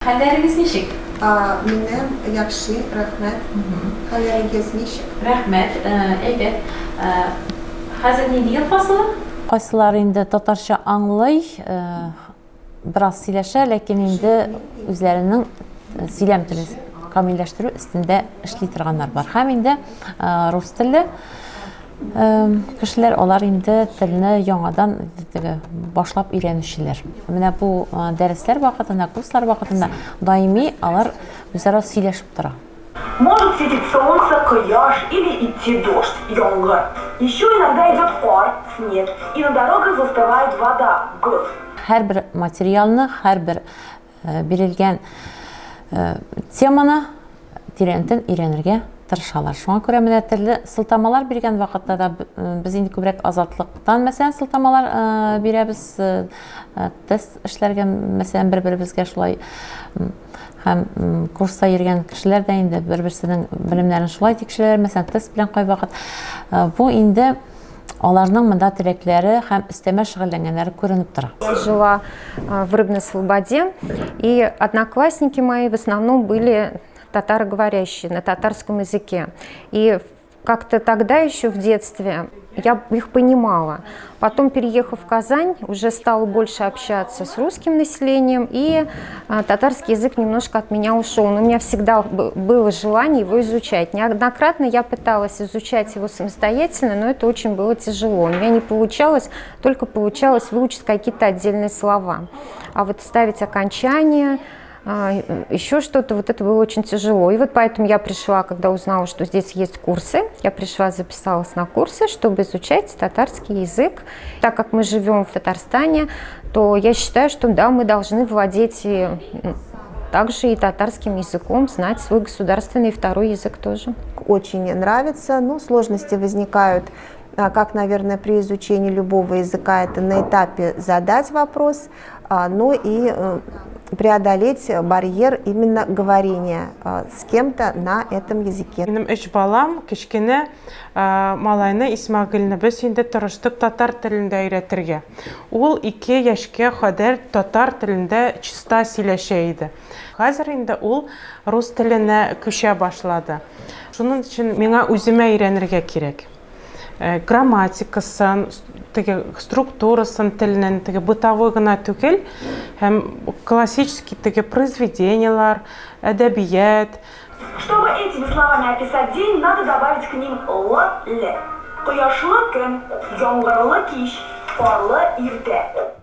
Хәлләрегез ничек? Минем яхшы, рәхмәт. Хәлләрегез ничек? Рәхмәт, әйбәт. Хәзер нинди ел фасылы? Кайсылары инде татарча аңлый, бераз сөйләшә, ләкин инде үзләренең сөйләм телен камилләштерү өстендә эшли торганнар бар. Һәм инде рус телле кешеләр, алар инде телне яңадан теге башлап өйрәнүчеләр. Менә бу дәресләр вакытында, курслар вакытында даими алар үзара сөйләшеп тора. Может светить солнце, кояш или идти дождь, яңгыр. Еще иногда идет кар, снег, и на дорогах застывает вода, боз. Һәрбер материалны, һәрбер бирелгән теманы тирәнтен өйрәнергә тырышалар. Шуңа күрә менә төрле сылтамалар биргән вакытта да без инде күбрәк Азатлыктан, мәсәлән, сылтамалар бирәбез, тест эшләргә, мәсәлән, бер-беребезгә шулай. Һәм курста йөргән кешеләр дә инде бер-берсенең белемнәрен шулай тикшерәләр, мәсәлән, тест белән кайвакыт. Бу инде аларның монда теләкләре һәм өстәмә шөгыльләнгәннәре күренеп тора. Я жила в Рыбной Слободе, и одноклассники мои в основном были татароговорящие на татарском языке. И как-то тогда еще в детстве я их понимала. Потом, переехав в Казань, уже стала больше общаться с русским населением, и татарский язык немножко от меня ушел. Но у меня всегда было желание его изучать. Неоднократно я пыталась изучать его самостоятельно, но это очень было тяжело. У меня не получалось, только получалось выучить какие-то отдельные слова. А вот ставить окончания, еще что-то, вот это было очень тяжело. И вот поэтому я пришла, когда узнала, что здесь есть курсы, я пришла, записалась на курсы, чтобы изучать татарский язык. Так как мы живем в Татарстане, то я считаю, что да, мы должны владеть и также и татарским языком, знать свой государственный второй язык тоже. Очень нравится, но сложности возникают, как, наверное, при изучении любого языка, это на этапе задать вопрос, но и преодолеть барьер именно говорения с кем-то на этом языке. Минем өч балам, кечкенә малайны Исмәгыйльне без инде тырыштык татар телендә өйрәтергә. Ул 2 яшькә кадәр татар телендә чиста сөйләшә иде. Хәзер инде ул рус теленә күчә башлады. Шуның өчен миңа үземә өйрәнергә кирәк. Грамматикасын, теге структурасын телнең, теге бытовой гына түгел, һәм классический теге произведениелар, әдәбият. Чтобы этими словами описать день, надо добавить к ним л, ле. Кояшлы көн, яңгырлы кич, парлы иртә.